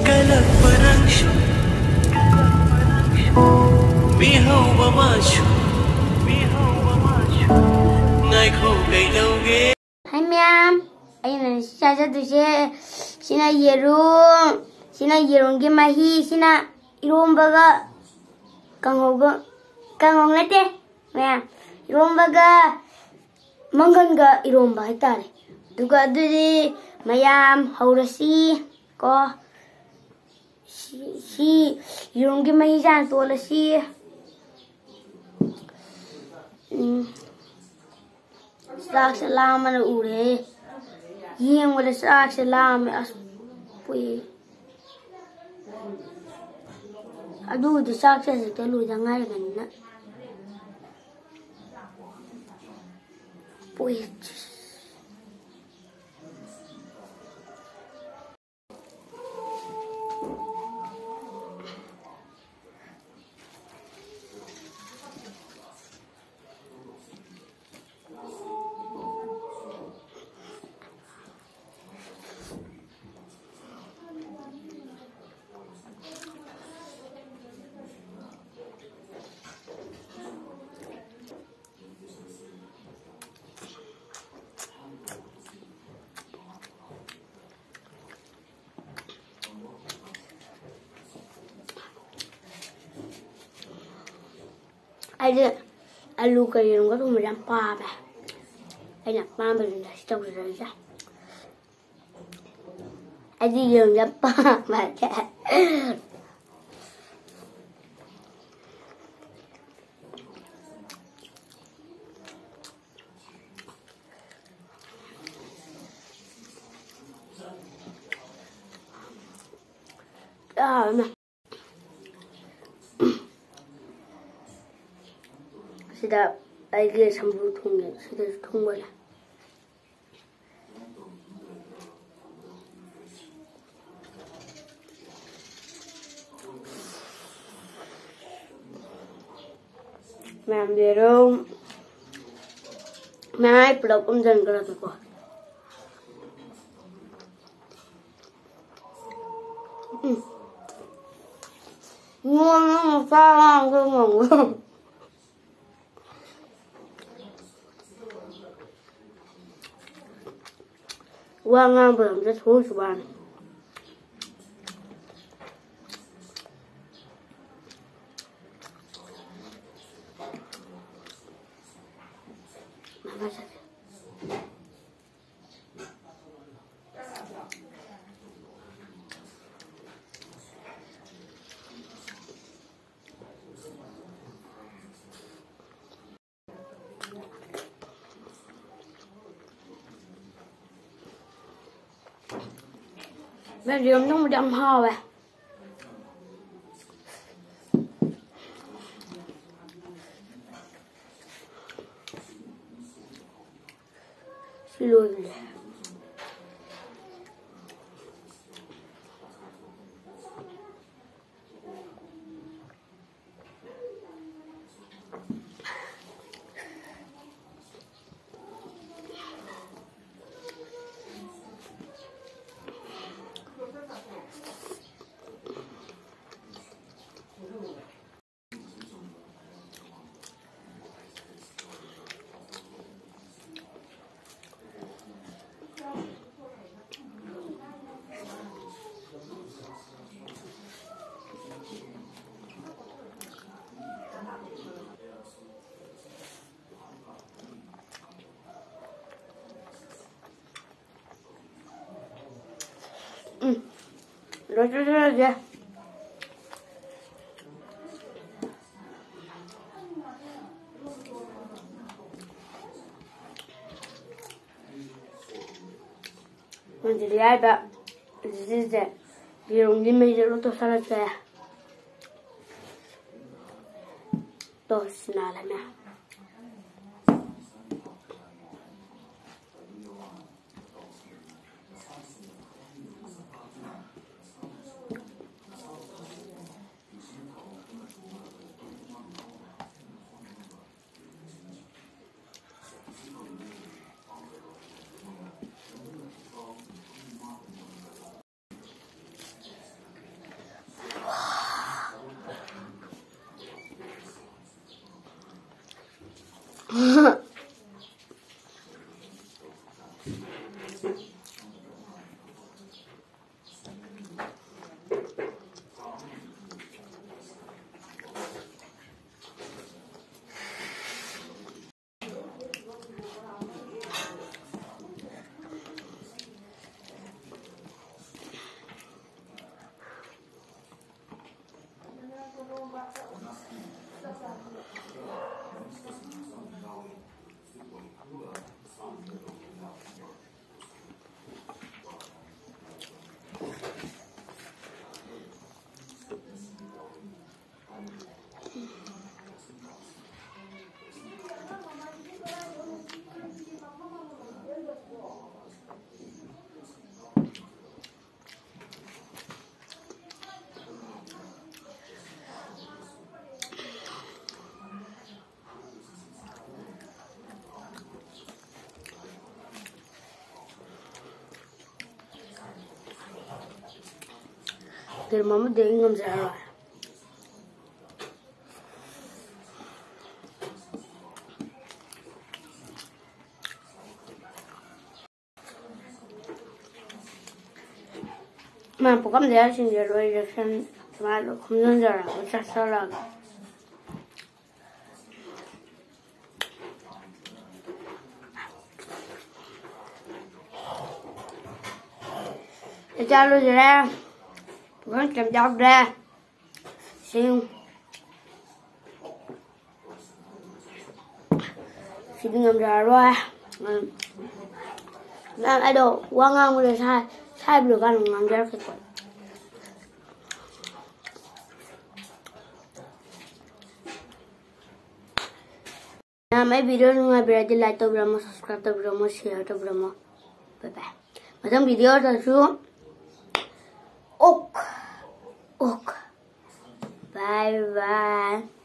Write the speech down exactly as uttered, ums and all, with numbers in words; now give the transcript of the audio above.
ꯀꯜꯂꯛꯄ ꯅꯪꯁꯨ, ꯃꯤꯍꯧꯕ ꯃꯥꯁꯨ, ꯃꯤꯍꯧꯕ ꯃꯥꯁꯨ, ꯉꯥꯏꯈꯣ ꯀꯩꯗꯧꯒꯦ? ꯍꯥꯏ ꯃꯌꯥꯝ, ꯑꯩꯅ ꯉꯁꯤ ꯆꯥꯖꯗꯣꯏꯁꯦ ꯁꯤꯅ ꯌꯦꯔꯨꯝ, ꯁꯤꯅ ꯌꯦꯔꯨꯝꯒꯤ ꯃꯍꯤ, ꯁꯤꯅ ꯏꯔꯣꯝꯕꯒ ꯀꯥꯡꯍꯧꯒ, ꯀꯥꯡꯍꯧ ꯅꯠꯇꯦ ꯃꯌꯥꯝ, ꯏꯔꯣꯝꯕꯒ ꯃꯪꯒꯟꯒ ꯏꯔꯣꯝꯕ ꯍꯥꯏꯇꯥꯔꯦ꯫ ꯑꯗꯨꯒ ꯑꯗꯨꯗꯤ ꯃꯌꯥꯝ ꯍꯧꯔꯁꯤ ꯀꯣ꯫ ꯁꯤ, ꯁꯤ ꯌꯦꯔꯨꯝꯒꯤ ꯃꯍꯤꯁꯦ ꯍꯥꯟꯅ ꯇꯣꯠꯂꯁꯤ꯫ ꯎꯝ꯫ ꯆꯥꯛꯁꯦ ꯂꯥꯝꯕꯅ ꯎꯔꯦ꯫ ꯌꯦꯡꯕꯗ ꯆꯥꯛꯁꯦ ꯂꯥꯝꯃꯦ꯫ ꯑꯁ, ꯄꯨꯏ꯫ ꯑꯗꯨꯕꯨꯗꯤ ꯆꯥꯛꯁꯦ ꯍꯧꯖꯤꯛꯇ ꯂꯣꯏꯗ ꯉꯥꯏꯔꯤꯕꯅꯤꯅ꯫ ꯄꯨꯏ꯫ ꯑꯩꯗꯤ ꯑꯂꯨ ꯀꯔꯤꯅꯣꯒ ꯊꯣꯡꯕꯁꯦ ꯌꯥꯝ ꯄꯥꯝꯃꯦ꯫ ꯑꯩꯅ ꯑꯄꯥꯝꯕꯁꯤꯡꯁꯦ ꯁꯤ ꯇꯧꯖꯔꯛꯏꯁꯦ꯫ ꯑꯩꯗꯤ ꯌꯦꯔꯨꯝꯁꯦ ꯌꯥꯝ ꯄꯥꯝꯃꯦ꯫ ꯌꯥꯝꯅ ꯁꯤꯗ ꯑꯩꯒꯤ ꯁꯝꯕ꯭ꯔꯨ ꯊꯣꯡꯉꯦ, ꯁꯤꯗꯁꯨ ꯊꯣꯡꯕꯅꯦ꯫ ꯃꯌꯥꯝ ꯌꯦꯔꯨꯝ꯫ ꯃꯌꯥꯏ ꯄꯨꯂꯞ ꯎꯝꯖꯟꯈ꯭ꯔꯒꯦꯀꯣ꯫ ꯎꯝ꯫ ꯉꯣ, ꯉꯣ, ꯉꯣ, ꯆꯥ ꯉꯥꯡꯕ ꯉꯝꯒ-, ꯋꯥ ꯉꯥꯡꯕ ꯑꯝꯇ ꯊꯣꯛꯇ꯭ꯔ ꯋꯥꯅꯤ꯫ ꯃꯦꯗꯤꯌꯝ ꯊꯣꯡꯕꯗꯤ ꯌꯥꯝ ꯍꯥꯎꯋꯦ꯫ ꯁꯤ ꯂꯣꯏꯈ꯭ꯔꯦ꯫ ꯎꯝ꯫ ꯂꯣꯏꯁꯤꯜꯂꯁꯦ꯫ ꯃꯟꯖꯤꯂꯤ ꯍꯥꯏꯕ ꯁꯤꯁꯦ ꯌꯦꯔꯨꯝꯒꯤ ꯃꯩꯁꯦ ꯂꯣꯏ ꯇꯣꯠꯁꯜꯂꯁꯦ꯫ ꯇꯣ ꯁꯤꯅꯥꯂꯦꯅ꯫ ꯌꯦꯔꯨꯝ ꯑꯃꯗꯤ ꯑꯩ ꯉꯝꯖꯔꯔꯣꯏ꯫ ꯃꯥ ꯄꯨꯈꯝꯗ ꯌꯥꯎꯁꯤꯟꯖꯔꯣꯏ, ꯔꯦꯛꯁꯟ ꯃꯥ ꯈꯣꯝꯖꯤꯟꯖꯔꯒ ꯆꯥꯁꯤꯜꯂꯒ꯫ ꯆꯥ ꯂꯣꯏꯖꯔꯦ꯫ ꯄꯨꯈꯝ ꯀꯩꯝ ꯌꯥꯎꯗ꯭ꯔꯦ꯫ ꯁꯤ ꯁꯤꯗꯤ ꯉꯝꯖꯔꯔꯣꯏ꯫ ꯎꯝ꯫ ꯅꯪ ꯑꯩꯗꯣ ꯋꯥ ꯉꯥꯡꯕꯗ ꯁꯥ-, ꯁꯥꯏꯕ ꯂꯣꯏꯔꯀꯥꯟꯗ ꯉꯥꯡꯖꯔꯛꯀꯦꯀꯣ꯫ ꯃꯌꯥꯝ ꯑꯩ video ꯅꯨꯡꯉꯥꯏꯕꯤꯔꯗꯤ like ꯇꯧꯕꯤꯔꯝꯃꯣ, subscribe ꯇꯧꯕꯤꯔꯝꯃꯣ, share ꯇꯧꯕꯤꯔꯝꯃꯣ꯫ Bye bye꯫ ꯃꯊꯪ videoꯗꯁꯨ ꯑꯣꯛ, ꯑꯣꯛ꯫ Bye bye꯫